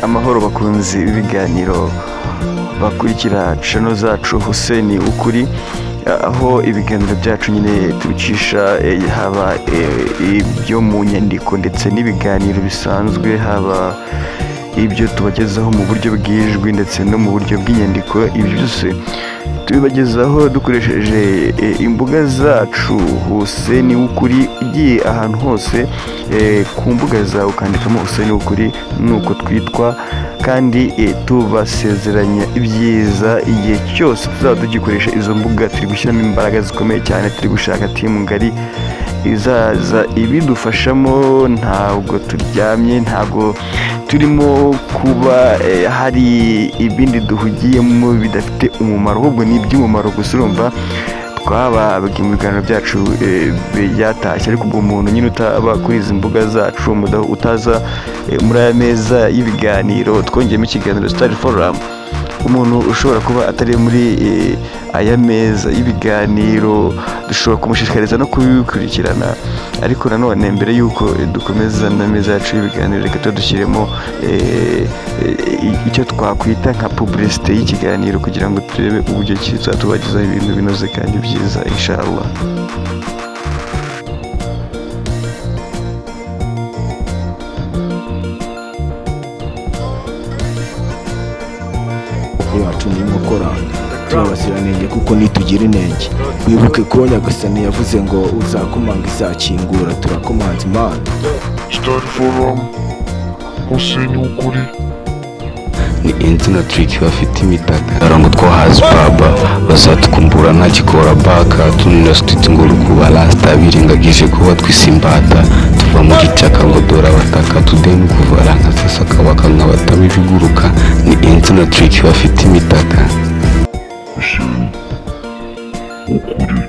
Amahoro bakunzi b'ibiganiro bakurikira channel zacu Hussein Ukuri, aho ibiganiro byacu nyine tubicisha, haba ibyo mu nyandiko ndetse n'ibiganiro bisanzwe, haba ibyo tubagezaho mu buryo bw'ijwi ndetse no mu buryo bw'inyandiko. Ibyo byose tubibagezaho dukoresheje imbuga zacu Hussein Ukuri. Ugiye ahantu hose ku mbuga zawe ukandikamo Hussein Ukuri, nuko twitwa. Kandi tubasezeranya ibyiza igihe cyose tuzaba tugikoresha izo mbuga. Turi gushyiramo imbaraga zikomeye cyane, turi gushaka team ngari izaza ibidufashamo. Ntabwo turyamye, ntabwo turimo kuba hari ibindi duhugiyemo bidafite umumaro, ahubwo ni iby'umumaro gusa. Urumva twababwiye mu biganiro byacu byatashye, ariko ubwo umuntu nyine utaba kuri izi mbuga zacu, utaza muri aya meza y'ibiganiro, twongeyemo ikiganiro Star Forum. Umuntu ushobora kuba atari muri aya meza y'ibiganiro dushobora kumushishikariza no kubikurikirana. Ariko nanone mbere y'uko dukomeza n'ameza yacu y'ibiganiro, reka tuba dushyiremo icyo twakwita nka publicité y'ikiganiro kugira ngo turebe uburyo ki tuzatubagezaho ibintu binoze kandi byiza, inshallah. Yacu ni inkokora, turabaziranenge kuko nitugira inenge. Wibuke ko Nyagasani yavuze ngo uzakomanga izakingura. Turakomanza Imana. Star Forum, Hussein Ukuri. Ni Inzina Trick bafite imitaka ngo two hazi baba bazatukumbura ntakikora baka tunira street ngo rukuba rasta birengagije kuba twisimbata tuva mu gicaka ngo dore abataka tudeni kuvara nka sasa kabaka nkabatamo ibiguruka. Ni Inzina Trick bafite imitaka. Hussein Ukuri.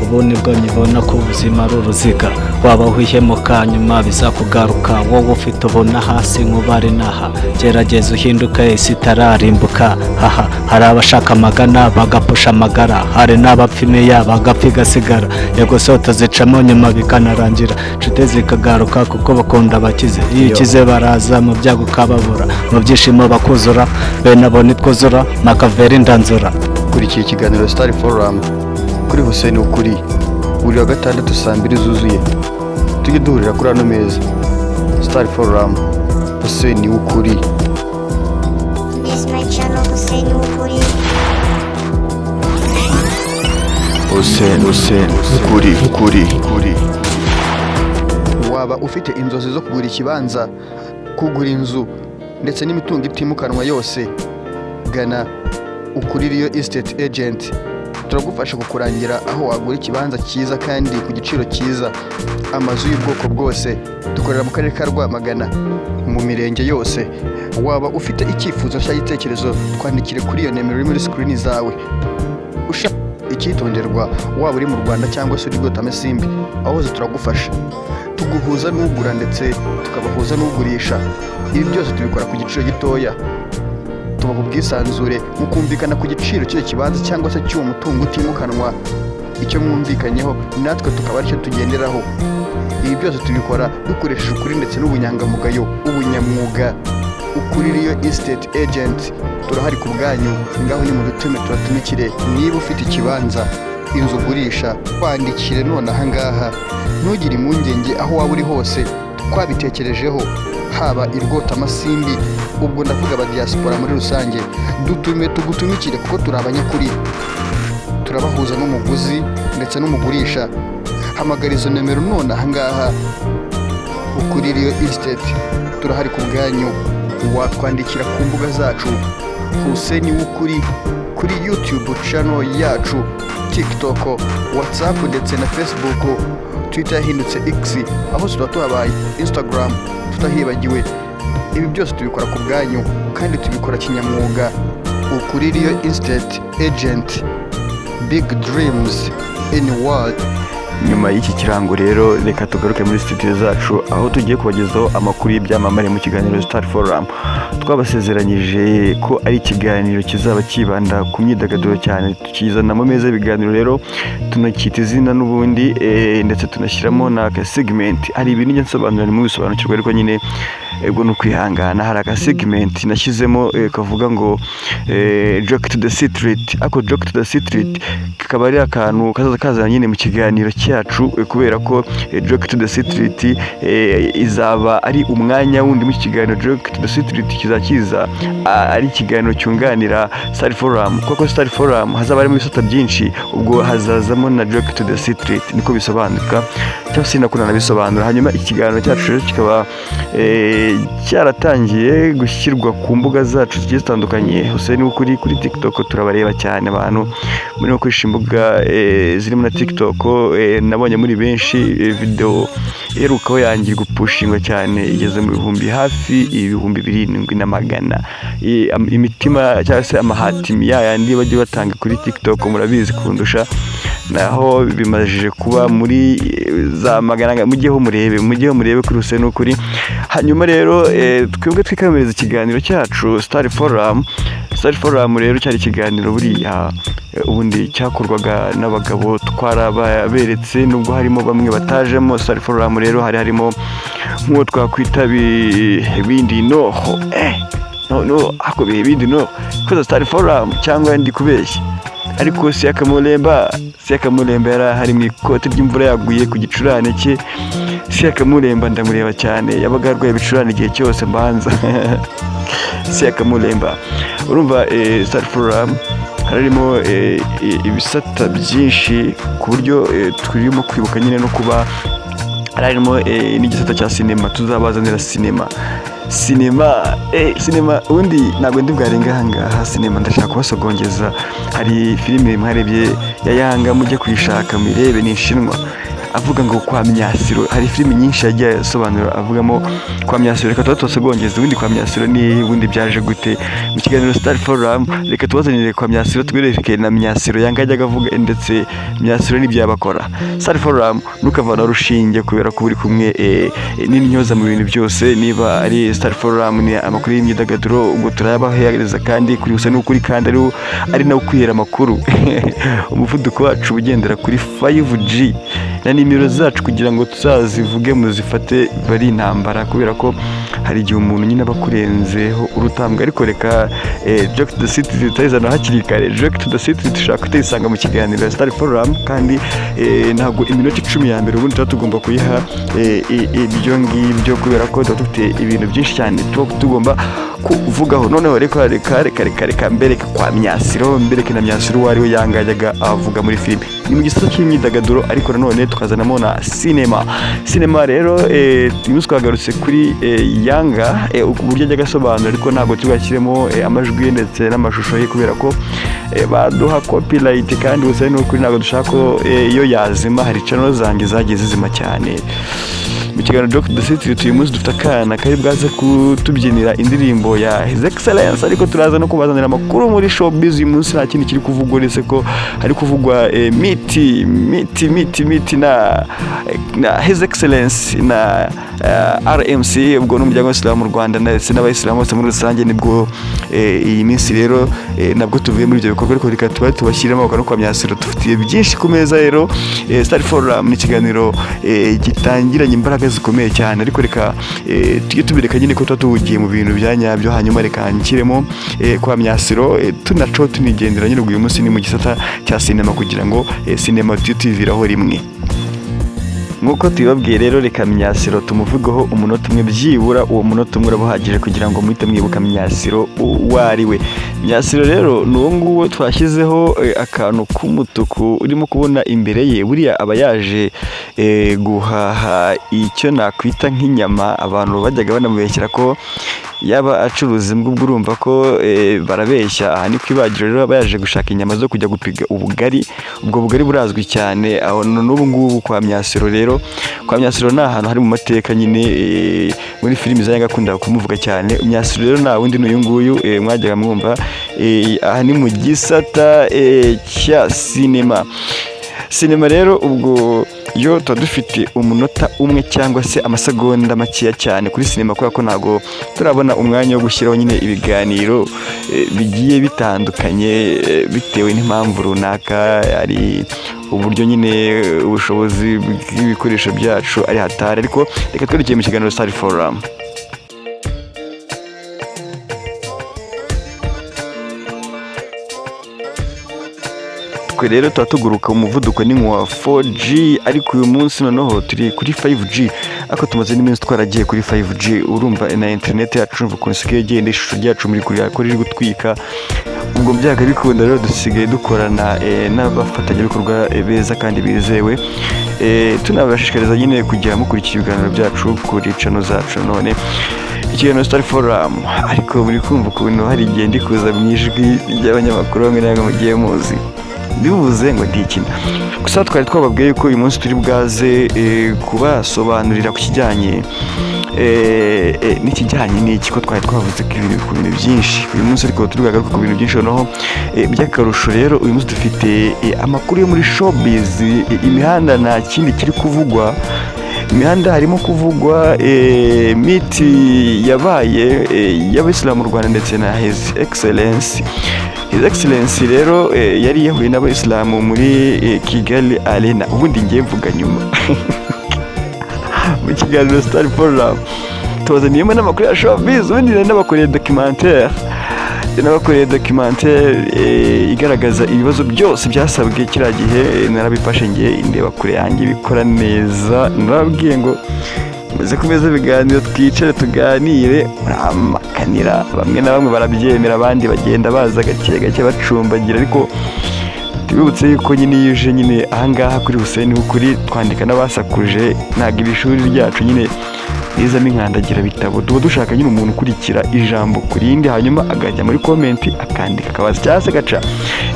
Ubu nibwo nyibona ko ubuzima ari uruziga, waba wihemuka nyuma bizakugaruka. Wowe ufite ubona hasi nk'ubari naha, gerageza uhinduke isi itararimbuka. Haha, hari abashaka amagana bagapusha amagara, hari n'abapfa imiya bagapfa igasigara. Yego soto zicamo nyuma bikanarangira, inshuti zikagaruka kuko bakunda abakize. Iyo ukize baraza, mu byago ukababura, mu byishimo bakuzura. Bene abo nitwuzura makaveri ndanzura. Kurikiye ikiganiro Star Forum kuri Hussein Ukuri buri wa gatandatu saa 2 zuzuye. Tujye duhurira kuri ano meza. Star Forum, Hussein Ukuri. This my channel, Hussein Ukuri. Hussein Ukuri, Ukuri, Ukuri. Waba ufite inzozi zo kugura ikibanza, kugura inzu ndetse n'imitungo itimukanwa yose, gana Ukuri Real Estate Agent. Turagufasha kukurangira aho wagura ikibanza cyiza kandi ku giciro cyiza, amazu y'ubwoko bwose. Dukorera mu karere ka Rwamagana mu mirenge yose. Waba ufite icyifuzo cyangwa igitekerezo, twandikire kuri iyo nimero iri muri screen zawe. Ushaka icyitonderwa, waba uri mu Rwanda cyangwa se uri Rwotamasimbi, aho hose turagufasha. Tuguhuza n'ugura ndetse tukabahuza n'ugurisha. Ibi byose tubikora ku giciro gitoya. Tubaha ubwisanzure mukumvikana ku giciro cy'icyo kibanza cyangwa se cy'uwo mutungo utimukanwa. Icyo mwumvikanyeho natwe tukaba aricyo tugenderaho. Ibi byose tubikora dukoresheje ukuri ndetse n'ubunyangamugayo, ubunyamwuga. Ukuri Real Estate Agent, turahari ku bwanyu. Ngaho ni mu dutume turatumikire. Niba ufite ikibanza, inzu ugurisha, twandikire none aha ngaha. Ntugire impungenge, aho waba uri hose twabitekerejeho, haba i Rwotamasimbi, ubwo ndavuga aba diaspora muri rusange. Dutume tugutumikire kuko turi abanyakuri. Turabahuza n'umuguzi ndetse n'umugurisha. Hamagara izo nimero none aha ngaha. Ukuri Real Estate, turahari ku bwanyu. Watwandikira ku mbuga zacu Hussein W'Ukuri, kuri YouTube channel yacu, TikTok, WhatsApp ndetse na Facebook, Twitter yahindutse X, aho tuba tuhabaye, Instagram tutahibagiwe. Ibi byose tubikora ku bwanyu kandi tubikora kinyamwuga. Ukuri Real Estate Agent, big dreams in world. Nyuma y'iki kirango rero, reka tugaruke muri studio zacu aho tugiye kubagezaho amakuru y'ibyamamare mu kiganiro Star Forum. Twabasezeranyije ko ari ikiganiro kizaba kibanda ku myidagaduro cyane, tukizanamo meza ibiganiro rero tunacyita izina n'ubundi, ndetse tunashyiramo na segment. Hari ibintu njya nsobanura ntimubisobanukirwe, ariko nyine Ego, ni ukwihangana. Hari agasegment nashyizemo kavuga ngo "Joke to the street", ariko "Joke to the street" kakaba ari akantu kazaza kazana nyine mu kiganiro cyacu, kubera ko "Joke to the street" izaba ari umwanya wundi mu kiganiro. "Joke to the street" kizakiza ari ikiganiro cyunganira Star Forum, kuko Star Forum hazaba harimo ibisata byinshi, ubwo hazazamo na "Joke to the street", niko bisobanuka cyangwa se nako nanabisobanura. Hanyuma ikiganiro cyacu rero kikaba cyaratangiye gushyirwa ku mbuga zacu zigiye zitandukanye. Hussein kuri TikTok turabareba cyane, abantu muri gukoresha imbuga zirimo na TikTok, nabonye muri benshi. Video iherukaho yangiye gupushingwa cyane, igeze mu bihumbi hafi 7400 imitima cyangwa se amahatimi yayandi bajya batanga kuri TikTok, murabizi kundusha. Naho bimajije kuba muri za magana. Mujyeho murebe, mujyeho murebe kuri Hussein Ukuri. Hanyuma rero twebwe twikamereza ikiganiro cyacu Star Forum. Star Forum rero cyari ikiganiro buriya ubundi cyakorwaga n'abagabo, twaraberetse nubwo harimo bamwe batajemo. Star Forum rero hari harimo nk'uwo twakwita bindi noho, no no ako bihe bindi no koza Star Forum, cyangwa ndi kubeshya? Ariko Siyakamulemba, Siyakamulemba yari ahari mu ikote ry'imvura yaguye ku gicurane cye. Siyakamulemba ndamureba cyane, yabaga arwaye ibicurane igihe cyose mbanza. Siyakamulemba, urumva, Star Forum harimo ibisata byinshi ku buryo turimo kwibuka nyine no kuba harimo n'igisata cya sinema. Tuzabazanira sinema, sinema, sinema. Ubundi ntabwo ndi bwarenga ahangaha. Sinema ndashaka kubasogongeza. Hari filime mwarebye ya Yanga, mujye kuyishaka muyirebe, ni Inshinwa. Avuga ngo kwa Myasiro, hari filime nyinshi yagiye asobanura avugamo kwa Myasiro. Reka tuba tubasogongeza ubundi kwa Myasiro ni ubundi byaje gute. Mu kiganiro Star Forum reka tubazanire kwa Myasiro, twereke na Myasiro Yanga yajyaga avuga, ndetse Myasiro n'ibyo yabakora. Star Forum, ntukavana urushinge kubera ko uri kumwe n'intyoza mu bintu byose. Niba ari Star Forum, ni amakuru y'imyidagaduro, ubwo turayabahereza kandi kuri gusa n'ukuri, kandi ari nawe ukwihera amakuru. Umuvuduko wacu ugendera kuri 5G na nimero zacu kugira ngo tuzazivuge muzifate bari intambara, kubera ko hari igihe umuntu nyine aba akurenzeho urutambwe. Ariko reka "Joke to the City" tutayizana hakiri kare. "Joke to the City" dushobora kutayisanga mu kiganiro Star Forum, kandi ntabwo iminota 10 ya mbere ubundi tuba tugomba kuyiha ibyo ngibyo, kubera ko tuba dufite ibintu byinshi cyane tuba tugomba kuvugaho. Noneho reka reka reka reka reka mbereke kwa Myasiro, mbereke na Myasiro uwo ari we Yanga yajyaga avuga muri filime. Ni mu gisata cy'imyidagaduro, ariko nanone tukazanamo na sinema. Sinema rero, uyu munsi twagarutse kuri Yanga, uburyo ajyaga asobanura, ariko ntabwo tubashyiremo amajwi ye ndetse n'amashusho ye, kubera ko baduha copyright, kandi gusa ni ukuri ntabwo dushaka ko iyo yazima. Hari channel zanjye zagiye zizima cyane. Mu kiganiro Joke to the City uyu munsi dufite akana kari bwaze kutubyinira indirimbo ya His Excellence, ariko turaza no kubazanira amakuru muri showbiz. Uyu munsi nta kindi kiri kuvugwa uretse ko hari kuvugwa miti miti miti miti na His Excellence na RMC, ubwo n'umuryango w'Isilamu mu Rwanda ndetse n'abayisilamu bose muri rusange. Nibwo iyi minsi rero nabwo tuvuye muri ibyo bikorwa, ariko reka tuba tubashyiremo amaboko no kwa Myasiro. Dufitiye byinshi ku meza rero. Star Forum ni ikiganiro gitangiranye imbaraga zikomeye cyane, ariko reka tujye tubireka nyine ko tuba tuhugiye mu bintu bya nyabyo. Hanyuma reka nshyiremo kwa Myasiro, tunaco tunigendera nyine. Ubwo uyu munsi ni mu gisata cya sinema, kugira ngo sinema tujye tuyiviraho rimwe nk'uko tubibabwiye. Rero reka Myasiro tumuvugeho umunota umwe byibura. Uwo munota umwe uraba uhagije kugira ngo muhite mwibuka Myasiro uwo ari we. Myasiro rero ni uwo nguwo twashyizeho akantu k'umutuku urimo kubona imbere ye. Buriya aba yaje guhaha icyo nakwita nk'inyama. Abantu bajyaga banamubeshyera ko yaba acuruza imbwa, ubwo urumva ko barabeshya. Aha ni ku ibagiro rero, aba yaje gushaka inyama zo kujya gupiga ubugari. Ubwo bugari burazwi cyane aho n'ubu ngubu kwa Myasiro. Rero kwa Myasiro ni ahantu hari mu mateka nyine, muri filimi za Yanga akunda kumuvuga cyane. Myasiro rero nta wundi, ni uyu nguyu mwajyaga mwumva. Aha ni mu gisata cya sinema. Sinema rero ubwo yo tuba dufite umunota umwe cyangwa se amasegonda makeya cyane kuri sinema, kubera ko ntabwo turabona umwanya wo gushyiraho nyine ibiganiro bigiye bitandukanye, bitewe n'impamvu runaka, ari uburyo nyine ubushobozi bw'ibikoresho byacu ari hatari. Ariko reka twerekeye mu kiganiro Star Forum. Twe rero tuba tuguruka umuvuduko ni nka 4G, ariko uyu munsi noneho turi kuri 5G, ariko tumaze n'iminsi twaragiye kuri 5G. Urumva na internet yacu, urumva ukuntu isigaye igenda, ishusho ryacu muri kurira ko riri gutwika. Ubwo byanga bikunda rero dusigaye dukorana n'abafatanyabikorwa beza kandi bizewe. Tunabashishikariza nyine kujya mukurikira ibiganiro byacu kuri channel zacu. None ikiganiro Star Forum, ariko muri kumva ukuntu hari igihe ndi kuza mu ijwi ry'abanyamakuru bamwe na bamwe mugiye muzi, bivuze ngo ndikina gusa. Twari twababwiye ko uyu munsi turi bwaze kubasobanurira ku kijyanye n'ikijyanye n'iki, ko twari twavuze ku ibintu, ku bintu byinshi. Uyu munsi ariko turi bwagaruke ku bintu byinshi noneho by'akarusho. Rero uyu munsi dufite amakuru yo muri showbiz. Imihanda nta kindi kiri kuvugwa, imihanda harimo kuvugwa meet yabaye y'abayisilamu mu Rwanda ndetse na His Excellence. His Excellence rero yari yahuye n'abayisilamu muri Kigali Arena. Ubundi ngiye mvuga nyuma mu kiganiro Star Forum, tubazaniyemo n'amakuru ya showbiz. Ubundi nari nabakoreye documentaire, igaragaza ibibazo byose byasabwe kiriya gihe. Narabifashe ngiye indeba kure yanjye bikora neza. Narababwiye ngo muze ku meza ibiganiro, twicare tuganire, muramakanira. Bamwe na bamwe barabyemera, abandi bagenda baza gake gake bacumbagira. Ariko tubibutse yuko nyine iyo uje nyine ahangaha kuri Hussein Wukuri, twandika n'abasakuje. Ntabwo iri shuri ryacu nyine rizamo inkandagira bitabo. Tuba dushaka nyine umuntu ukurikira ijambo ku rindi, hanyuma akajya muri comment akandika akabaza, cyangwa se agaca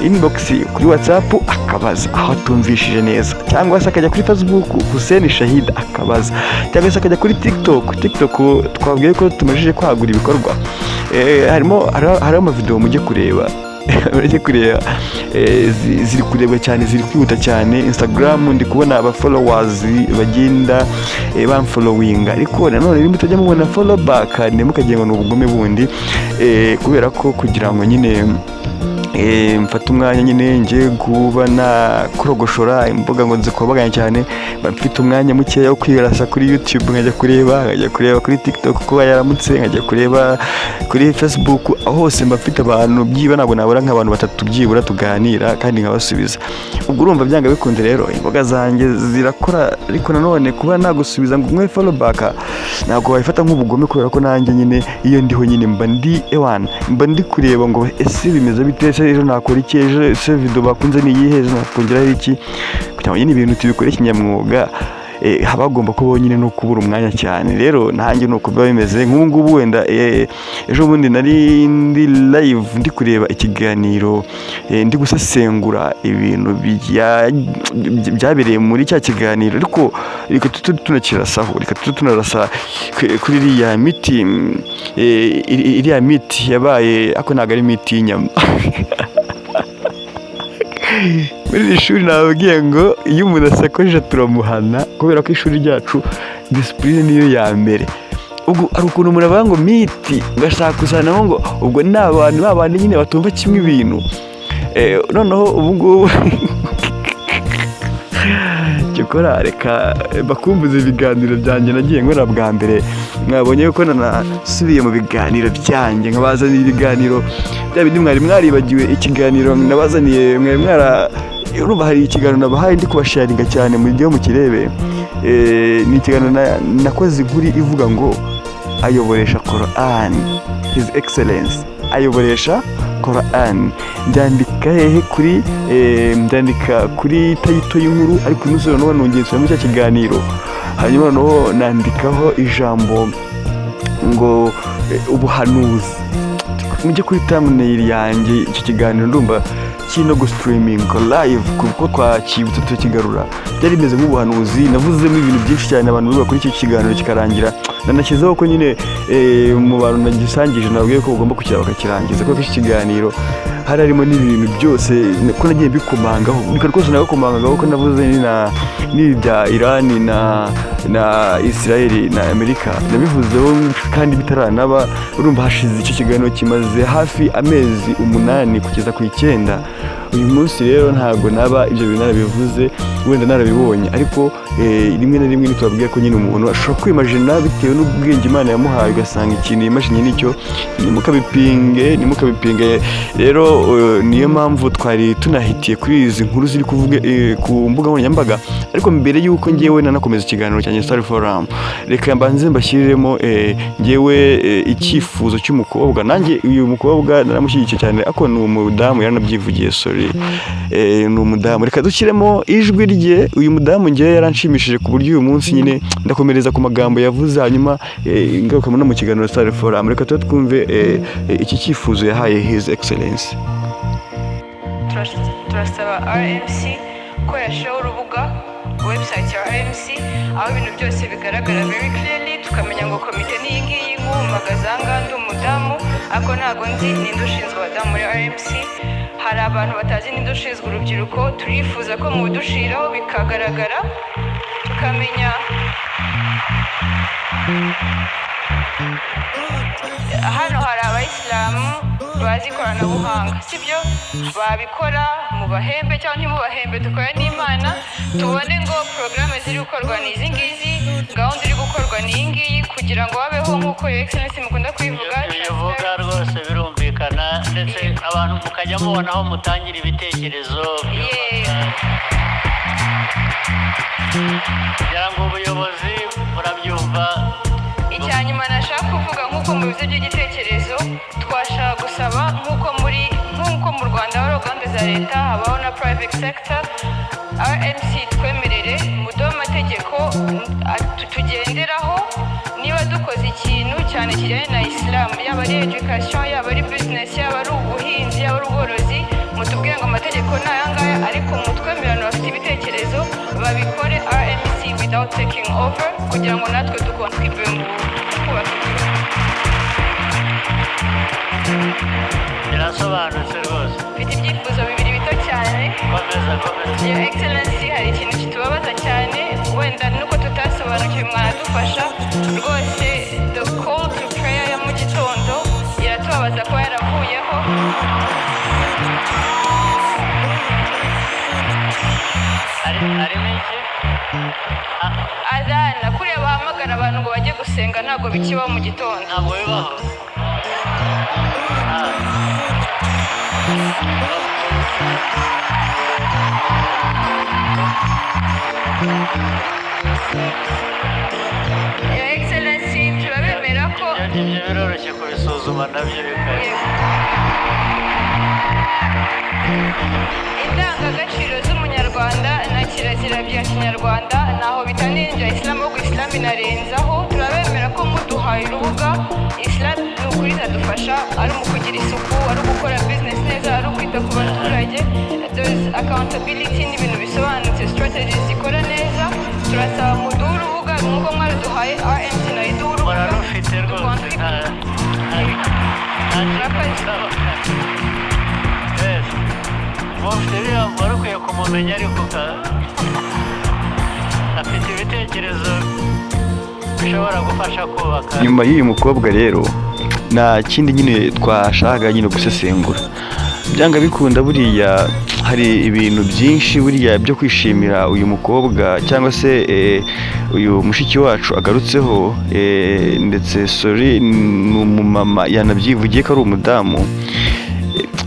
inbox kuri WhatsApp akabaza aho atumvishije neza, cyangwa se akajya kuri Facebook Hussein Shahid akabaza, cyangwa se akajya kuri TikTok. TikTok twabwiye ko tumajije kwagura ibikorwa. Harimo hariho amavideo mujye kureba, ziri kurebwa cyane, ziri kwihuta cyane. Instagram ndi kubona aba followers bagenda bamfollowinga, ariko nanone nimba mutajya mubona follow back ntimukagira ngo ni ubugome bundi, kubera ko kugira ngo nyine mfate umwanya nyine njye kuba nakorogoshora imbuga ngo nzikobaganye cyane, mba mfite umwanya mukeya wo kwirasa kuri YouTube, nkajya kureba kuri TikTok kuba yaramutse, nkajya kureba kuri Facebook. Aho hose mba mfite abantu byibura, ntabwo nabura nk'abantu batatu byibura tuganira kandi nkabasubiza. Ubwo urumva byanga bikunze rero imbuga zanjye zirakora, ariko nanone kuba nagusubiza ngo umwe follow back ntabwo wabifata nk'ubugome, kubera ko nanjye nyine iyo ndiho nyine mba ndi ewana, mba ndi kureba ngo ese bimeze bite, ese ejo nakora iki, ejo ese video bakunze ni iyihe, ejo nakongeraho iki, kugira ngo nyine ibintu tubikore kinyamwuga. Haba hagomba kubaho nyine no kubura umwanya cyane. Rero nanjye ni uko biba bimeze. Nk'ubu ngubu wenda ejo bundi nari ndi live ndi kureba ikiganiro, ndi gusesengura ibintu byabereye muri cya kiganiro, ariko reka tujye tunakirasaho, reka tujye tunarasa kuri iriya meet, iriya meet yabaye, ariko ntabwo ari meat y'inyama. Muri iri shuri nababwiye ngo iyo umuntu asakoje turamuhana, kubera ko ishuri ryacu discipline niyo ya mbere. Ubwo hari ukuntu umuntu avuga ngo meet, ugashaka kuzanamo ngo ubwo ni abantu babandi nyine batumva kimwe ibintu. Noneho ubu ngubu cyokora reka bakumbuze ibiganiro byanjye nagiye nkora bwa mbere. Mwabonye ko nanasubiye mu biganiro byanjye, nkabazaniye ibiganiro bya bindi mwari mwaribagiwe. Ikiganiro nabazaniye mwari mwara, urumva hari ikiganiro nabahaye ndi kubasharinga cyane mu gihe mukirebe. Ni ikiganiro nakoze inkuru ivuga ngo ayoboresha Quran, His Excellence ayoboresha Quran. Mbyandika hehe? Kuri mbyandika kuri title y'inkuru, ariko uyu munsi noneho nongeye nsubiramo cya kiganiro, hanyuma noneho nandikaho ijambo ngo ubuhanuzi. Mujye kuri thumbnail yanjye, icyo kiganiro ndumva kiri no gustreaminga live kuko twakibutse tukigarura. Byari bimeze nk'ubuhanuzi, navuzemo ibintu byinshi cyane. Abantu biga kuri icyo kiganiro kikarangira, nanashyizeho ko nyine mu bantu nagisangije nababwiye ko bagomba kukireba bakakirangiza, kuko iki kiganiro hari harimo n'ibintu byose ko nagiye mbikomangaho. Reka rwose nagakomangagaho ko navuze ni na n'ibi bya Irani na Israel na Amerika, nabivuzeho kandi bitaranaba. Urumva hashize, icyo kiganiro kimaze hafi amezi 8 kugeza ku 9. Uyu munsi rero ntabwo naba ibyo bintu narabivuze, wenda narabibonye, ariko rimwe na rimwe ntitubabwiye ko nyine umuntu ashobora kwimajina bitewe n'ubwenge Imana yamuhaye, ugasanga ikintu yimajinye nicyo. Ntimukabipinge, ntimukabipinge. Rero niyo mpamvu twari tunahitiye kuri izi nkuru ziri kuvuga ku mbuga nkoranyambaga. Ariko mbere y'uko ngewe nanakomeza ikiganiro cyanjye Star Forum, reka mbanze mbashyiriremo ngewe icyifuzo cy'umukobwa. Nanjye uyu mukobwa naramushyigikiye cyane, ariko ni umudamu, yaranabyivugiye, sorry, ni umudamu. Reka dushyiremo ijwi rye. Uyu mudamu ngewe yaranshimishije ku buryo uyu munsi nyine ndakomereza ku magambo yavuze, hanyuma ingaruka no mu kiganiro Star Forum. Reka tuba twumve iki cyifuzo yahaye His Excellence. Turasaba RMC ko yashyiraho urubuga, website ya RMC, aho ibintu byose bigaragara very clearly, tukamenya ngo komite ni iyi ngiyi. Nk'ubu mpagaze aha ngaha ndi umudamu, ariko ntabwo nzi ninde ushinzwe abadamu muri RMC. Hari abantu batazi ninde ushinzwe urubyiruko. Turifuza ko mubidushiraho bikagaragara, tukamenya. Hano hari abayisilamu bazi ikoranabuhanga, sibyo? Babikora mubahembe cyangwa ntimubahembe, dukore n'Imana, tubone ngo porogaramu ziri gukorwa ni izi ngizi, gahunda iri gukorwa ni iyi ngiyi, kugira ngo babeho nk'uko Your Excellency mukunda kubivuga. Ibyo uvuga rwose birumvikana, ndetse abantu mukajya mubona aho mutangira ibitekerezo kugira ngo ubuyobozi burabyumva. Icya nyuma nashaka kuvuga, nk'uko mubivuze by'igitekerezo, twashaka gusaba nk'uko mu Rwanda habaho gahunda za leta, habaho na private sector, RMC twemerere muduhe amategeko tugenderaho niba dukoze ikintu cyane kijyanye na isilamu, yaba ari education, yaba ari business, yaba ari ubuhinzi, yaba ari ubworozi, mutubwire ngo amategeko ni aya ngaya, ariko mutwemerano bafite ibitekerezo babikore RMC without taking over, kugira ngo natwe dukontribue mu kubaka igihugu. Birasobanutse rwose. Mfite ibyifuzo bibiri bito cyane. Komeza, komeza. Your Excellency, hari ikintu kitubabaza cyane, wenda nuko tutasobanukiwe mwanadufasha rwose. The call to prayer ya mu gitondo iratubabaza kuba yaravuyeho. Harimo iki? Adhana, kuriya bahamagara abantu ngo bajye gusenga, ntabwo bikibaho mu gitondo. Ntabwo bibaho. Your Excellency, turabemera ko Ibyo biroroshye kubisuzuma nabyo bikaba. Indangagaciro z'umunyarwanda na kirazira bya kinyarwanda ntaho bitaniye n'ibya isilamu, ahubwo isilamu inarenzaho. Turabemera ko muduhaye urubuga, isilamu ni ukuri izadufasha, ari mu kugira isuku, ari ugukora bizinesi neza, ari ukwita ku baturage. Those accountability ni ibintu bisobanutse, strategies zikora neza. Turasaba muduhe urubuga nk'uko mwaruduhaye, RMC nayo iduhe urubuga. Murarufite rwose, nta Murakoze. Yes. Mufite uriya wari ukwiye kumumenya, ariko afite ibitekerezo bishobora gufasha kubaka. Nyuma y'uyu mukobwa rero nta kindi nyine twashakaga nyine gusesengura. Byanga bikunda buriya hari ibintu byinshi buriya byo kwishimira uyu mukobwa cyangwa se uyu mushiki wacu agarutseho, ndetse sorry, ni umumama, yanabyivugiye ko ari umudamu.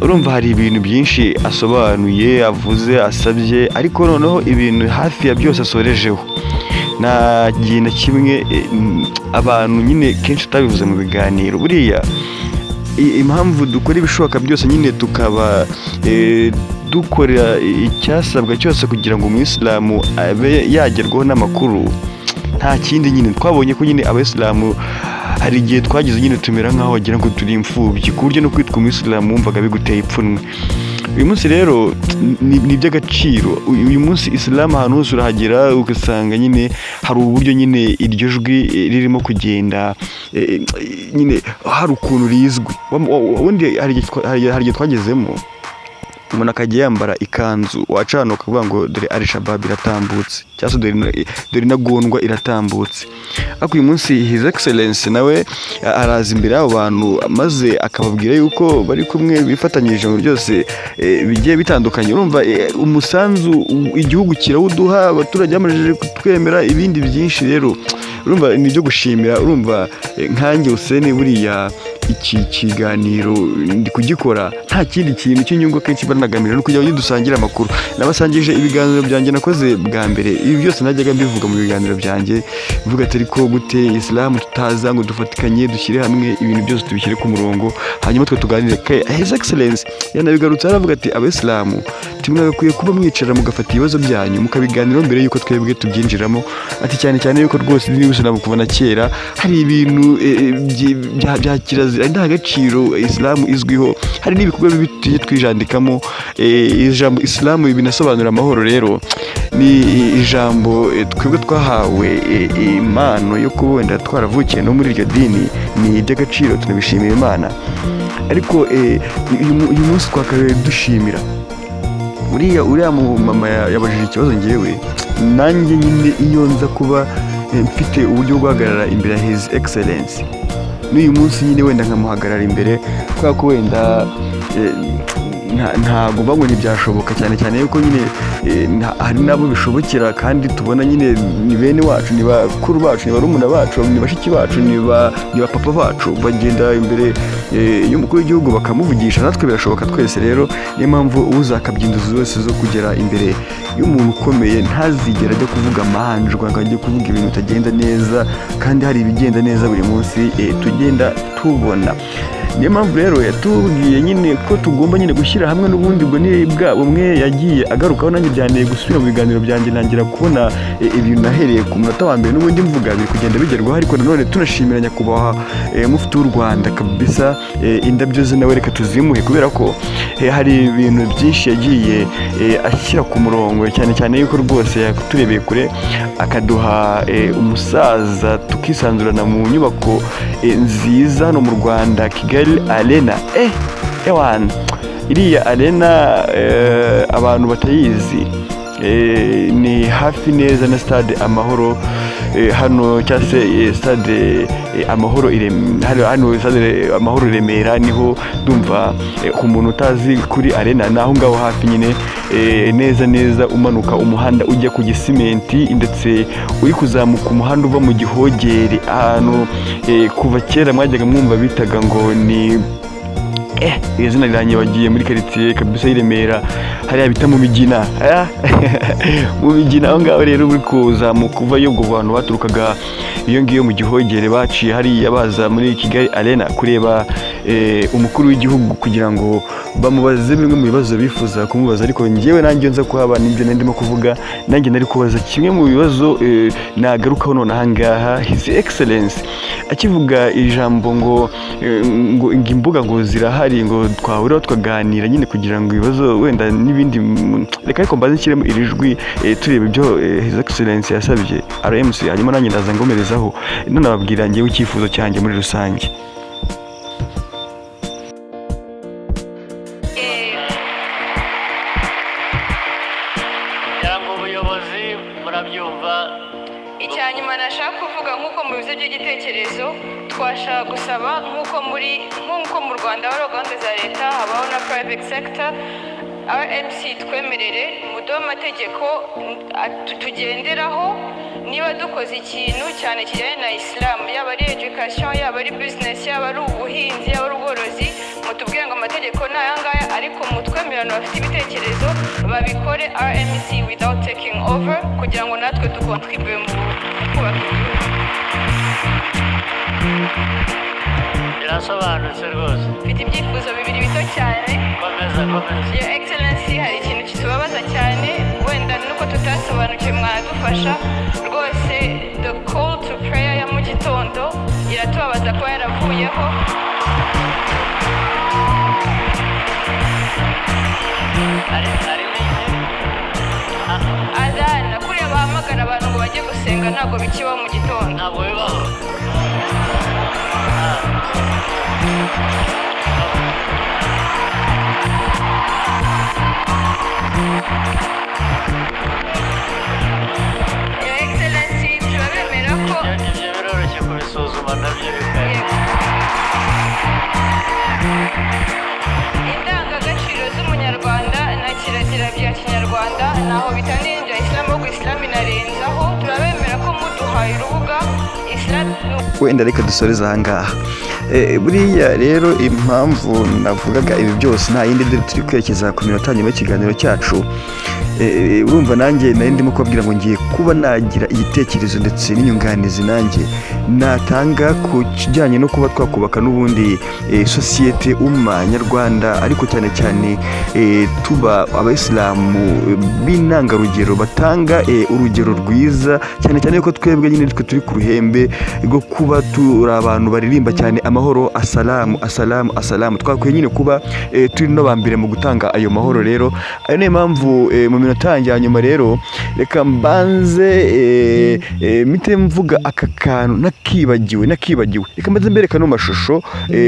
Urumva hari ibintu byinshi asobanuye, avuze, asabye, ariko noneho ibintu hafi ya byose asorejeho nta gihe na kimwe abantu nyine kenshi tutabivuze mu biganiro. Buriya impamvu dukora ibishoboka byose nyine tukaba dukora icyasabwa cyose kugira ngo umuyisilamu abe yagerwaho n'amakuru, nta kindi nyine twabonye ko nyine abayisilamu hari igihe twagize nyine tumera nk'aho wagira ngo turi imfubyi, ku buryo no kwitwa umuyisilamu wumvaga biguteye ipfunwe. Uyu munsi rero ni iby'agaciro. Uyu munsi isilamu ahantu hose urahagera ugasanga nyine hari uburyo nyine iryo jwi ririmo kugenda, nyine hari ukuntu rizwi. Ubundi hari igihe twagezemo Umuntu akajya yambara ikanzu, waca ahantu ukavuga ngo dore Al Shabab iratambutse, cyangwa se dore intagondwa iratambutse. Ariko uyu munsi His Excellence nawe araza imbere y'abo bantu, maze akababwira yuko bari kumwe, bifatanyije mu byose bigiye bitandukanye. Urumva umusanzu igihugu kirawuduha, abaturage bamajije kutwemera, ibindi byinshi. Rero urumva ni ibyo gushimira. Urumva nkanjye Hussein, buriya iki kiganiro ndi kugikora nta kindi kintu cy'inyungu akenshi mba nagamije, no kugira ngo dusangire amakuru. Nabasangije ibiganiro byanjye nakoze bwa mbere. Ibi byose najyaga mbivuga mu biganiro byanjye, mvuga ati ariko gute Isilamu tutaza ngo dufatikanye, dushyire hamwe, ibintu byose tubishyire ku murongo, hanyuma twe tuganire. His Excellence yanabigarutse, aravuga ati abayisilamu timwagakwiye kuba mwicara mugafata ibibazo byanyu mukabiganiraho mbere y'uko twebwe tubyinjiramo. Ati cyane cyane yuko rwose idini y'Ubisilamu kuva na kera hari ibintu bya kirazira, indangagaciro Isilamu izwiho, hari n'ibikorwa bibi tujye twijandikamo. Ijambo Isilamu binasobanura amahoro. Rero ni ijambo twebwe twahawe impano yo kuba wenda twaravukiye no muri iryo dini, ni iry'agaciro, tunabishimira Imana. Ariko uyu munsi twakabaye dushimira uriya mama yabajije ikibazo. Ngewe nanjye nyine iyo nza kuba mfite uburyo bwo guhagarara imbere ya His Excellence n'uyu munsi nyine, wenda nkamuhagarara imbere, kubera ko wenda ntabwo mba ngo ntibyashoboka, cyane cyane yuko nyine hari n'abo bishobokera kandi tubona nyine ni bene wacu, ni bakuru bacu, ni barumuna bacu, ni bashiki bacu, ni ba papa bacu, bagenda imbere y'umukuru w'igihugu bakamuvugisha. Natwe birashoboka twese. Rero niyo mpamvu uzakabya inzozi wese zo kugera imbere y'umuntu ukomeye ntazigere ajya kuvuga amanjwa, ngo ajye kuvuga ibintu bitagenda neza kandi hari ibigenda neza buri munsi tugenda tubona. Niyo mpamvu rero yatubwiye nyine ko tugomba nyine gushyira hamwe. N'ubundi ubwo ni bwa bumwe yagiye agarukaho, nanjye byanteye gusubira mu biganiro byanjye, ntangira kubona ibintu nahereye ku munota wa mbere n'ubundi mvuga biri kugenda bigerwaho. Ariko nanone tunashimira nyakubahwa mufti w'u Rwanda kabisa, indabyo ze nawe reka tuzimuhe, kubera ko hari ibintu byinshi yagiye ashyira ku murongo, cyane cyane yuko rwose yaturebeye kure akaduha umusaza tukisanzurana mu nyubako nziza hano mu Rwanda, Kigali Arena. Ewana, iriya arena abantu batayizi, ni hafi neza na Stade Amahoro hano, cyangwa se Stade Amahoro hano, Stade Amahoro i Remera niho. Ndumva ku muntu utazi kuri arena, ni aho ngaho hafi nyine, neza neza umanuka umuhanda ujya ku Gisimenti, ndetse uri kuzamuka umuhanda uva mu Gihogere, ahantu kuva kera mwajyaga mwumva bitaga ngo ni izina riranyibagiye, muri karitsiye kabisa y'i Remera, hariya bita mu Migina. Mu Migina aho ngaho rero uri kuzamuka uvayo, ubwo bantu baturukaga iyo ngiyo mu Gihogere baciye hariya baza muri Kigali Arena kureba umukuru w'igihugu kugira ngo bamubaze bimwe mu bibazo bifuza kumubaza. Ariko njyewe nanjye nza kuhaba, nibyo nari ndimo kuvuga, nanjye nari kubaza kimwe mu bibazo nagarukaho none aha ngaha. His Excellence akivuga ijambo ngo imbuga ngo zirahari, ngo twahuriraho tukaganira nyine kugira ngo ibibazo wenda n'ibindi. Reka ariko mbaze nshyiremo iri jwi, tureba ibyo His Excellence yasabye RMC, hanyuma nanjye ndaza ngomerezaho nanababwira njyewe icyifuzo cyanjye muri rusange. Ngira ngo ubuyobozi murabyumva. Icya nyuma nashaka kuvuga, nk'uko mubivuze by'igitekerezo, twashaka gusaba nk'uko mu Rwanda habaho gahunda za leta, habaho na private sector, RMC twemerere muduhe amategeko tugenderaho niba dukoze ikintu cyane kijyanye na Isilamu, yaba ari education, yaba ari business, yaba ari ubuhinzi, yaba ari ubworozi, mutubwire ngo amategeko ni aya ngaya, ariko mutwemerano bafite ibitekerezo babikore RMC without taking over, kugira ngo natwe dukontribuye mu kubaka igihugu. Birasobanutse rwose. Mfite ibyifuzo bibiri bito cyane. Komeza, komeza. Your Excellency, hari ikintu kitubabaza cyane, wenda nuko tutasobanukiwe mwadufasha rwose. The call to prayer ya mu gitondo iratubabaza kuba yaravuyeho. Harimo iki? Adana kuriya bahamagara abantu ngo bajye gusenga ntabwo bikibaho mu gitondo. Ntabwo bibaho. Wenda reka dusoreze aha ngaha. Buriya rero impamvu navugaga ibi byose nta yindi, dore turi kwerekeza ku minota nyuma y'ikiganiro cyacu. Urumva nanjye nari ndimo kubabwira ngo ngiye kuba nagira igitekerezo ndetse n'inyunganizi nanjye natanga ku kijyanye no kuba twakubaka n'ubundi sosiyete umma nyarwanda, ariko cyane cyane tuba abayisilamu b'intangarugero batanga urugero rwiza, cyane cyane ko twebwe nyine twe turi ku ruhembe rwo kuba turi abantu baririmba cyane amahoro, asalamu asalamu asalamu. Twakwiye nyine kuba turi no mbere mu gutanga ayo mahoro. Rero ayo niyo mpamvu mu minota yanjye ya nyuma rero reka mbanze mpite mvuga aka kantu nakibagiwe. Reka mbanze mbereka no mashusho,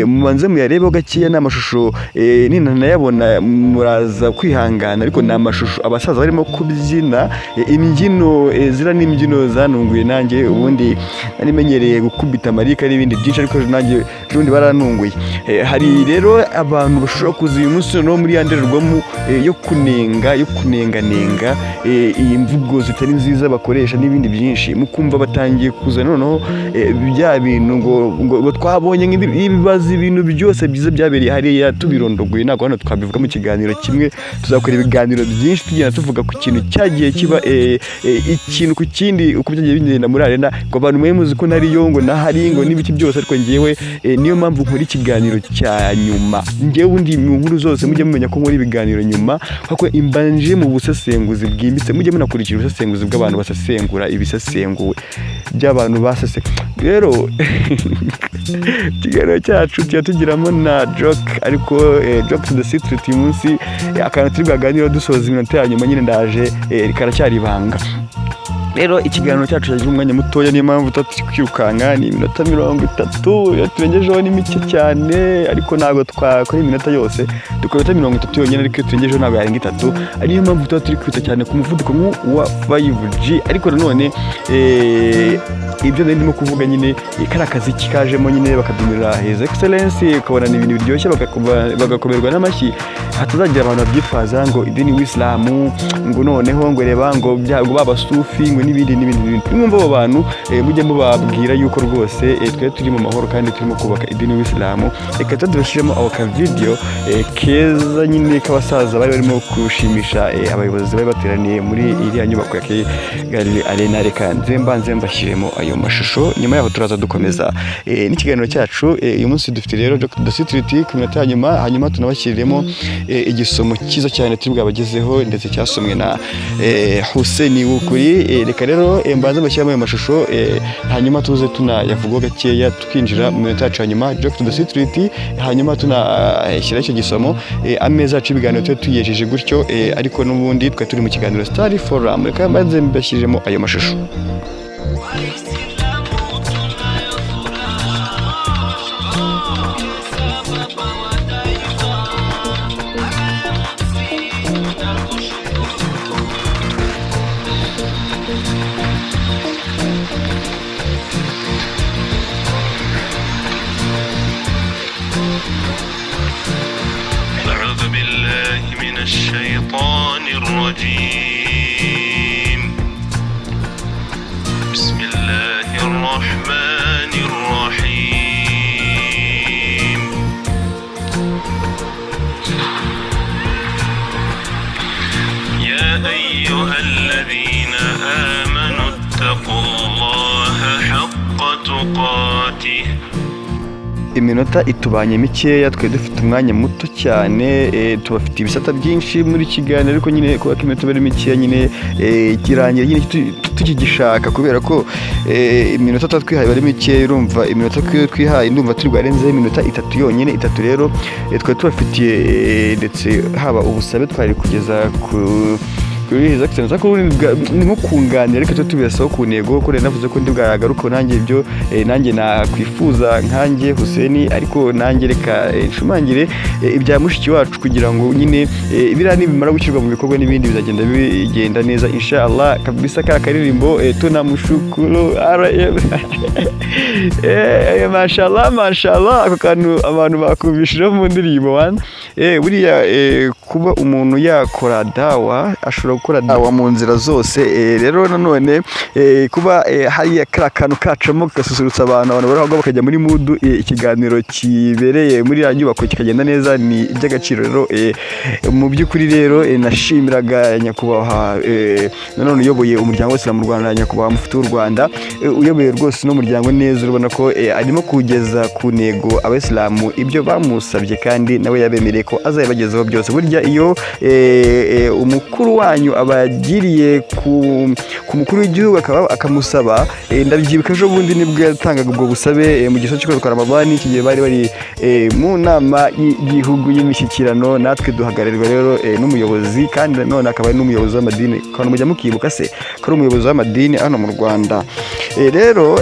mubanze muyarebeho gakeya. Ni amashusho ninanayabona muraza kwihangana, ariko ni amashusho abasaza barimo kubyina imbyino ziriya ni imbyino zanunguye nanjye. Ubundi nari menyereye gukubita amarika n'ibindi byinshi, ariko ejo nanjye ejobundi barantunguye. Hari rero abantu bashobora kuza uyu munsi noneho muri ya ndorerwamo yo kunenganenga iyi mvugo zitari nziza bakoresha n'ibindi byinshi, mukumva batangiye kuza noneho bya bintu ngo twabonye ibibazo, ibintu byose byiza byabereye hariya tubirondogoye. Ntabwo hano twabivuga mu kiganiro kimwe, tuzakora ibiganiro byinshi tugenda tuvuga ku kintu cyagiye kiba, ikintu ku kindi, uko byagiye bigenda muri arena, ngo abantu mwe muzi ko nariyo ngo nahari ngo n'ibiki byose. Ariko ngewe niyo mpamvu nkora ikiganiro cya nyuma. Ngewe ubundi mu nkuru zose mujye mumenya ko nkora ibiganiro nyuma, kuko imbanje mu busesenguzi bwimbitse. Mujye munakurikira ubusesenguzi bw'abantu basesengura ibisesenguwe by'abantu basese. Rero ikiganiro cyacu tujya tugiramo na joke, ariko joke to the street uyu munsi, akantu turi bwaganiraho dusoza iminota ya nyuma nyine ndaje, karacyari ibanga. Rero ikiganiro cyacu cyagira umwanya mutoya, niyo mpamvu tuba turi kwirukanka. Ni iminota 30, iyo turengejeho ni mike cyane, ariko ntabwo twakora iminota yose, dukora iminota 30 yonyine, ariko iyo turengejeho ntabwo yarenga itatu. Ariyo mpamvu tuba turi kwita cyane ku muvuduko nk'uwa 5G. Ariko nanone ibyo nari ndimo kuvuga nyine, kariya kaziki kajemo nyine bakabyinira His Excellence, ukabona ni ibintu biryoshye, bagakomerwa n'amashyi. Hatazagira abantu babyitwaza ngo idini w'isilamu, ngo noneho ngo reba ngo ngo babasufi ngo n'ibindi n'ibindi n'ibindi. Nimwumva abo bantu, mujye mubabwira yuko rwose twe turi mu mahoro kandi turimo kubaka idini w'isilamu. Reka tubashyiremo ako ka video keza nyine k'abasaza bari barimo gushimisha abayobozi bari bateraniye muri iriya nyubako ya Kigali Arena. Reka nze mbanze mbashyiremo ayo mashusho, nyuma yaho turaza dukomeza n'ikiganiro cyacu. Uyu munsi dufite rero Dr. Street ku minota ya nyuma, hanyuma tunabashyiriremo igisomo cyiza cyane turi bwabagezeho ndetse cyasomwe na Hussein Wukuri. Reka rero mbanze mbashyiramo ayo mashusho, hanyuma tuze tunayavugaho gakeya, tukinjira mu minota yacu ya nyuma, Joke to the Street, hanyuma tunashyiraho icyo gisomo. Ameza yacu y'ibiganiro tube tuyejeje gutyo, ariko n'ubundi twari turi mu kiganiro Star Forum. Reka mbanze mbashyiriremo ayo mashusho. أعوذ بالله من الشيطان الرجيم. بسم الله الرحمن الرحيم. يا أيها الذين آمنوا اتقوا الله حق تقاته. Iminota itubanye mikeya, twari dufite umwanya muto cyane, tubafite ibisata byinshi muri kiganiro, ariko nyine kubera ko iminota iba ari mikeya nyine kirangira nyine tukigishaka, kubera ko iminota tuba twihaye ari mikeya. Urumva iminota twihaye ndumva turi bwarenzeho iminota 3 yonyine, 3. Rero twari tubafitiye ndetse haba ubusabe twari kugeza kuri His Excellence, ariko ubundi ni nko kunganira, ariko tujye tubiresaho ku ntego, ko rero navuze ko ndi bwagaruke nanjye ibyo nanjye nakwifuza nkanjye Hussein. Ariko nanjye reka nshimangire ibya mushiki wacu, kugira ngo nyine biriya nibimara gushyirwa mu bikorwa n'ibindi bizagenda bigenda neza inshallah kabisa. Ka karirimbo tunamushukuru RM, mashallah mashallah, ako kantu abantu bakumvishijeho mu ndirimbo wana. Buriya kuba umuntu yakora dawa ashobora gukora dawa mu nzira zose. Rero nanone kuba hariya kariya kantu kacamo kagasusurutsa abantu, abantu bari aho ngaho bakajya muri mood, ikiganiro kibereye muri iriya nyubako kikagenda neza, ni iby'agaciro. Rero mu by'ukuri rero nashimiraga nyakubahwa nanone uyoboye umuryango wose mu Rwanda, nyakubahwa Mufti w'u Rwanda, uyoboye rwose n'umuryango neza. Urabona ko arimo kugeza ku ntego abayisilamu ibyo bamusabye, kandi nawe yabemereye ko azabibagezaho byose. Burya iyo umukuru wanyu abagiriye ku mukuru w'igihugu akamusaba, ndabyibuka ejo bundi nibwo yatangaga ubwo busabe mu gihe cyo kwa Ramadhani, iki gihe bari bari mu nama y'igihugu y'imishyikirano. Natwe duhagararirwa rero n'umuyobozi, kandi nanone akaba ari n'umuyobozi w'amadini. Kandi mujya mukibuka se ko ari umuyobozi w'amadini hano mu Rwanda. Rero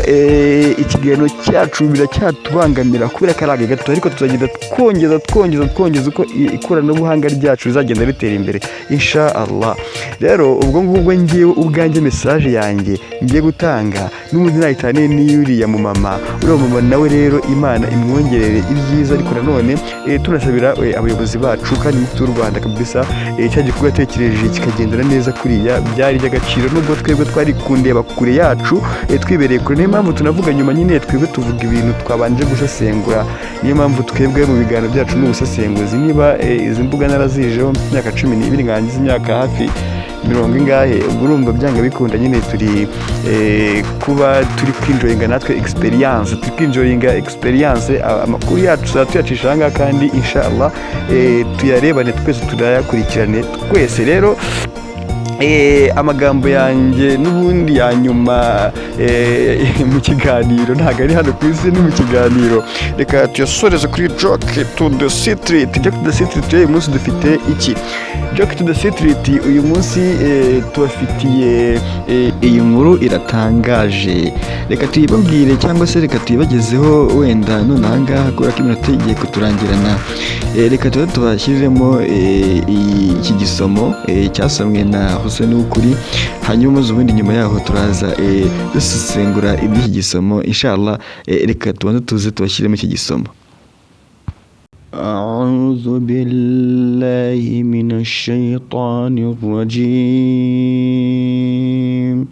ikiganiro cyacu biracyatubangamira kubera ko ari aga gato, ariko tuzagenda twongeza, twongeza, twongeza uko ikoranabuhanga ryacu rizagenda ritera imbere, insha Allah. Rero ubwo ngubwo ngewe ubwanjye message yanjye ngiye gutanga n'ubundi nayitaniye n'iyuriya mu mama, uriya mama nawe rero Imana imwongerere ibyiza, ariko nanone tunasabira abayobozi bacu kandi Mufti w'u Rwanda kabisa, cya gikorwa yatekereje kikagendana neza kuriya byari iby'agaciro, nubwo twebwe twari kundeba kure yacu, twibereye kure. Niyo mpamvu tunavuga nyuma nyine, twebwe tuvuga ibintu twabanje gusesengura. Niyo mpamvu twebwe mu biganiro byacu n'ubusesenguzi. Niba izi mbuga narazijeho imyaka 12, nkangiza imyaka hafi mirongo ingahe, ubwo urumva byanga bikunda nyine turi kuba turi kwinjoyinga natwe experience, turi kwinjoyinga experience. Amakuru yacu tuzaba tuyacisha aha ngaha, kandi inshallah tuyarebane twese, turayakurikirane twese. Rero amagambo yanjye n'ubundi ya nyuma mu kiganiro ntabwo ari hano ku isi, ni mu kiganiro. Reka tuyasoreze kuri joke to the street. Joke to the street uyu munsi dufite iki? Joke to the street uyu munsi tubafitiye iyi nkuru iratangaje. Reka tuyibabwire cyangwa se reka tuyibagezeho wenda none aha ngaha, kubera ko iminota igiye kuturangirana. Reka tube tubashyiriremo iki gisomo cyasomwe na Hussein Wukuri, hanyuma ubundi nyuma yaho turaza dusesengura iby'iki gisomo, inshallah. Reka tubanze tuze tubashyiremo iki gisomo. أعوذ بالله من الشيطان الرجيم.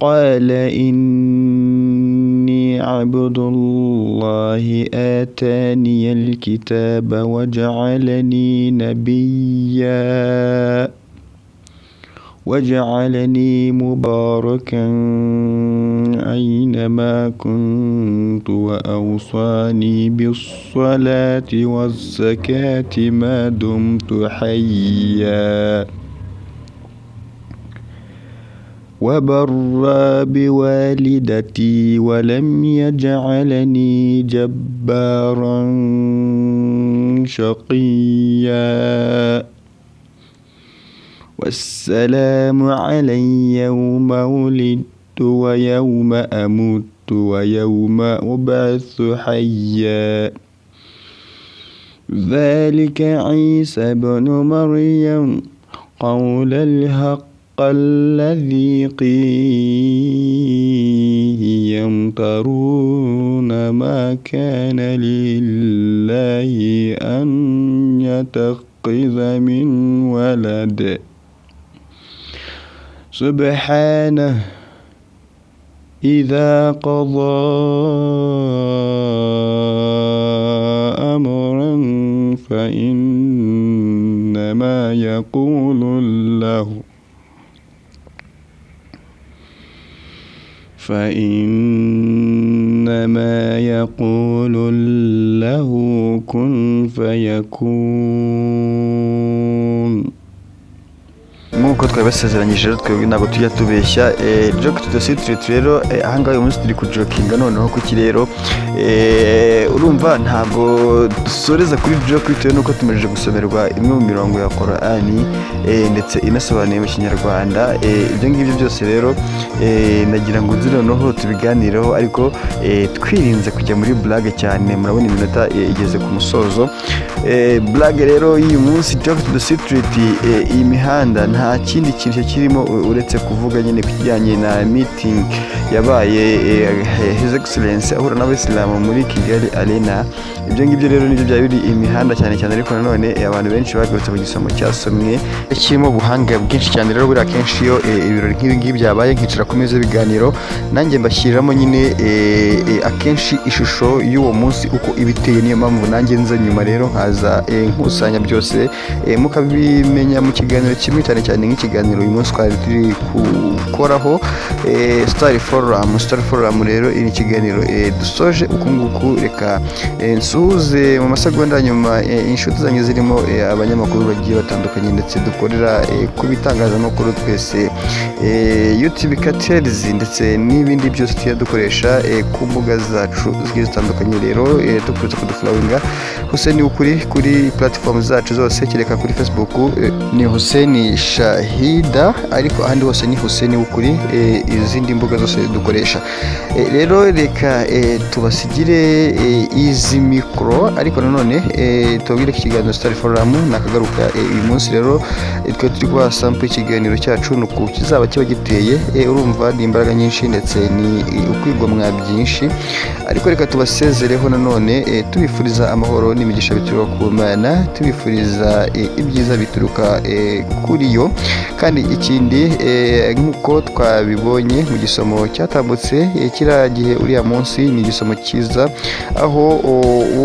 قال إني عبد الله آتاني الكتاب وجعلني نبيا وجعلني مباركا أينما كنت وأوصاني بالصلاة والزكاة ما دمت حيا وبرا بوالدتي ولم يجعلني جبارا شقيا والسلام علي يوم ولدت ويوم أموت ويوم أبعث حيا ذلك عيسى بن مريم قول الحق الذي فيه يمترون. ما كان لله أن يتخذ من ولد سبحانه إذا قضى أمرا فإنما يقول له كن فيكون. Nk'uko twabibasezeranyije rero, twebwe ntabwo tujya tubeshya. Joke to the street rero, ahangaha uyu munsi turi kujokinga noneho kuki rero urumva ntabwo dusoreza kuri joke, bitewe n'uko tumaze gusomerwa imwe mu mirongo ya Korani ndetse inasobanuye mu Kinyarwanda. Ibyo ngibyo byose rero nagira ngo nzi noneho tubiganireho, ariko twirinze kujya muri blague cyane. Murabona iminota igeze ku musozo. Blague rero y'uyu munsi, joke to the street, iyi mihanda nta kindi kintu kirimo uretse kuvuga nyine ku kijyanye na meeting yabaye, His Excellence ahura n'abayisilamu muri Kigali Arena. Arena. Ibyo ngibyo rero nibyo byari biri imihanda cyane cyane, ariko nanone abantu benshi bagarutse ku gisomo cyasomwe kirimo ubuhanga bwinshi cyane. Rero buriya akenshi iyo ibirori nk'ibi ngibi byabaye, nkicara ku meza y'ibiganiro, nanjye mbashyiriramo nyine akenshi ishusho y'uwo munsi uko iba iteye. Niyo mpamvu nanjye nza nyuma rero nkaza nkusanya byose, mukabimenya mu kiganiro kimwe, cyane cyane nk'ikiganiro uyu munsi twari turi gukoraho, Star Forum. Star Forum rero ni ikiganiro dusoje uku nguku. Reka nsuhuze mu masegonda ya nyuma inshuti zanjye zirimo abanyamakuru bagiye batandukanye ndetse dukorera ku bitangazamakuru twese, YouTube Cartels ndetse n'ibindi byose tujya dukoresha ku mbuga zacu zigiye zitandukanye. Rero dukunze kudufollowinga Hussein Ukuri kuri platform zacu zose, kereka kuri Facebook ni Hussein Shahida, ariko ahandi hose ni Hussein Ukuri, izindi mbuga zose dukoresha. Rero reka tubasigire izi mikoro, ariko nanone tubabwire ko ikiganiro Star Forum nakagaruka. Uyu munsi rero twe turi kubaha sample y'ikiganiro cyacu, ni uku kizaba kiba giteye. Urumva ni imbaraga nyinshi ndetse ni ukwigomwa byinshi, ariko reka tubasezereho nanone tubifuriza amahoro n'imigisha bituruka ku Mana, tubifuriza ibyiza bituruka kuri yo. Kandi ikindi, nk'uko twabibonye mu gisomo cyatambutse kiriya gihe, uriya munsi ni igisomo cyiza aho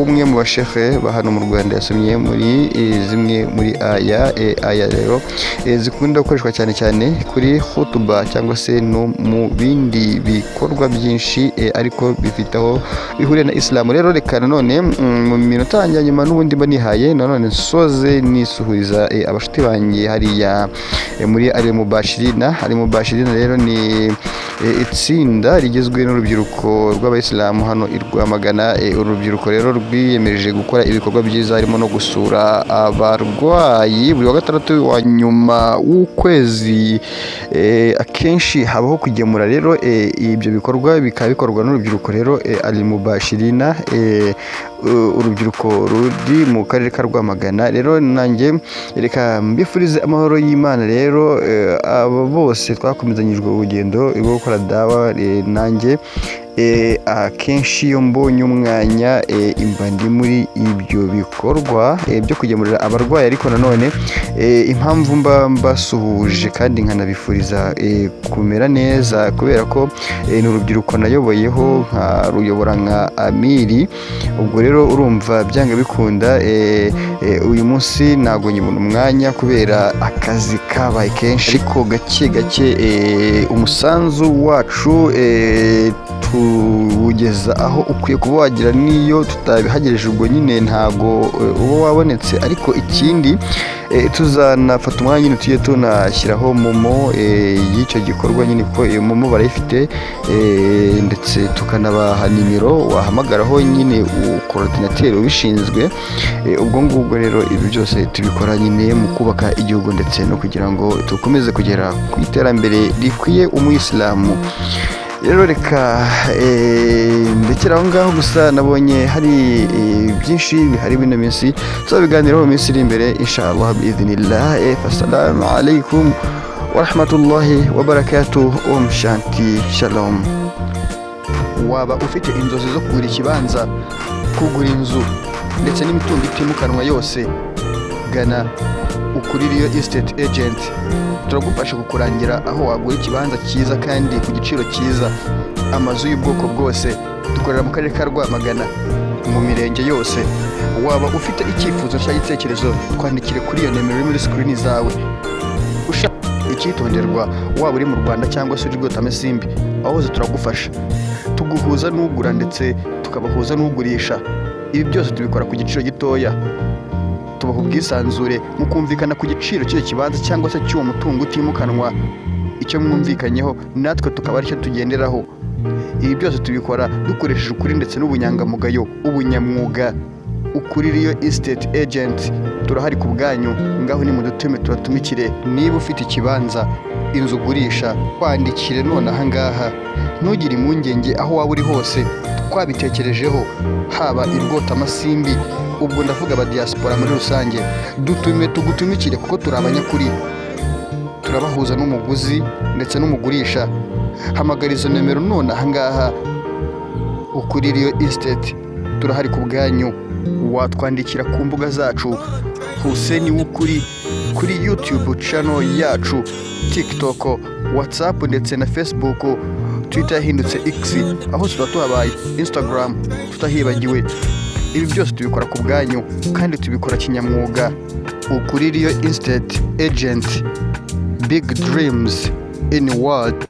umwe mu bashehe ba hano mu Rwanda yasomye muri zimwe muri aya rero zikunda gukoreshwa cyane cyane kuri hutuba cyangwa se no mu bindi bikorwa byinshi, ariko bifite aho bihuriye na Isilamu. Rero reka nanone mu minota yanjye ya nyuma n'ubundi mba nihaye, nanone nsoze nisuhuriza abashuti banjye hariya muri Alimubashirina. Alimubashirina rero ni itsinda rigizwe n'urubyiruko rw'abayisilamu hano i Rwamagana. Urubyiruko rero rwiyemeje gukora ibikorwa byiza harimo no gusura abarwayi buri wa gatandatu wa nyuma w'ukwezi. Akenshi habaho kugemura. Rero ibyo bikorwa bikaba bikorwa n'urubyiruko rero Alimubashirina, urubyiruko ruri mu karere ka Rwamagana. Rero nanjye reka mbifurize amahoro y'Imana. Rero abo bose twakomezanyijwe urugendo rwo gukora dawa, nanjye akenshi iyo mbonye umwanya imba ndi muri ibyo bikorwa byo kugemurira abarwayi. Ariko nanone impamvu mba mbasuhuje kandi nkanabifuriza kumera neza, kubera ko ni urubyiruko nayoboyeho nkaruyobora nka amiri. Ubwo rero urumva byanga bikunda, uyu munsi ntabwo nyibona umwanya kubera akazi kabaye kenshi, ariko gake gake umusanzu wacu tuwugeza aho ukwiye kuba wagira. N'iyo tutabihagejeje, ubwo nyine ntabwo uba wabonetse. Ariko ikindi, tuzanafata umwanya nyine tujye tunashyiraho MoMo y'icyo gikorwa nyine, kuko iyo MoMo barayifite, ndetse tukanabaha nimero wahamagaraho nyine coordinateur ubishinzwe. Ubwo ngubwo rero ibi byose tubikora nyine mu kubaka igihugu ndetse no kugira ngo dukomeze kugera ku iterambere rikwiye umuyisilamu. Rero reka ndekera aho ngaho gusa. Nabonye hari byinshi bihari bino minsi, tuzabiganiraho mu minsi iri imbere, inshallah biidhnillah. Fasalamu alaikum warahmatullahi wabarakatuh. Om shanti shalom. Waba ufite inzozi zo kugura ikibanza, kugura inzu ndetse n'imitungo itimukanwa yose, gana Ukuri Real Estate Agent, turagufasha kukurangira aho wagura ikibanza cyiza kandi ku giciro cyiza, amazu y'ubwoko bwose. Dukorera mu karere ka Rwamagana mu mirenge yose. Waba ufite icyifuzo cyangwa igitekerezo, twandikire kuri iyo nimero iri muri screen zawe. Icyitonderwa, waba uri mu Rwanda cyangwa se uri Rwotamasimbi, aho hose turagufasha, tuguhuza n'ugura ndetse tukabahuza n'ugurisha. Ibi byose tubikora ku giciro gitoya, tubaha ubwisanzure mu kumvikana ku giciro cy'icyo kibanza cyangwa se cy'uwo mutungo utimukanwa. Icyo mwumvikanyeho natwe tukaba aricyo tugenderaho. Ibi byose tubikora dukoresheje ukuri ndetse n'ubunyangamugayo, ubunyamwuga. Ukuri Real Estate Agent turahari ku bwanyu. Ngaho nimudutume tubatumikire. Niba ufite ikibanza, inzu ugurisha, twandikire none aha ngaha, ntugire impungenge. Aho waba uri hose twabitekerejeho, haba i Rwotamasimbi, ubwo ndavuga aba diaspora muri rusange, dutume tugutumikire kuko turi abanyakuri, turabahuza n'umuguzi ndetse n'umugurisha. Hamagara izo nimero none aha ngaha. Ukuri Real Estate. Turahari ku bwanyu. Watwandikira ku mbuga zacu, Hussein Wukuri kuri YouTube channel yacu, TikTok, WhatsApp ndetse na Facebook, Twitter yahindutse X, aho tuba tuhabaye, Instagram tutahibagiwe. Ibi byose tubikora ku bwanyu kandi tubikora kinyamwuga. Ukuri Real Estate Agent, big dreams in world.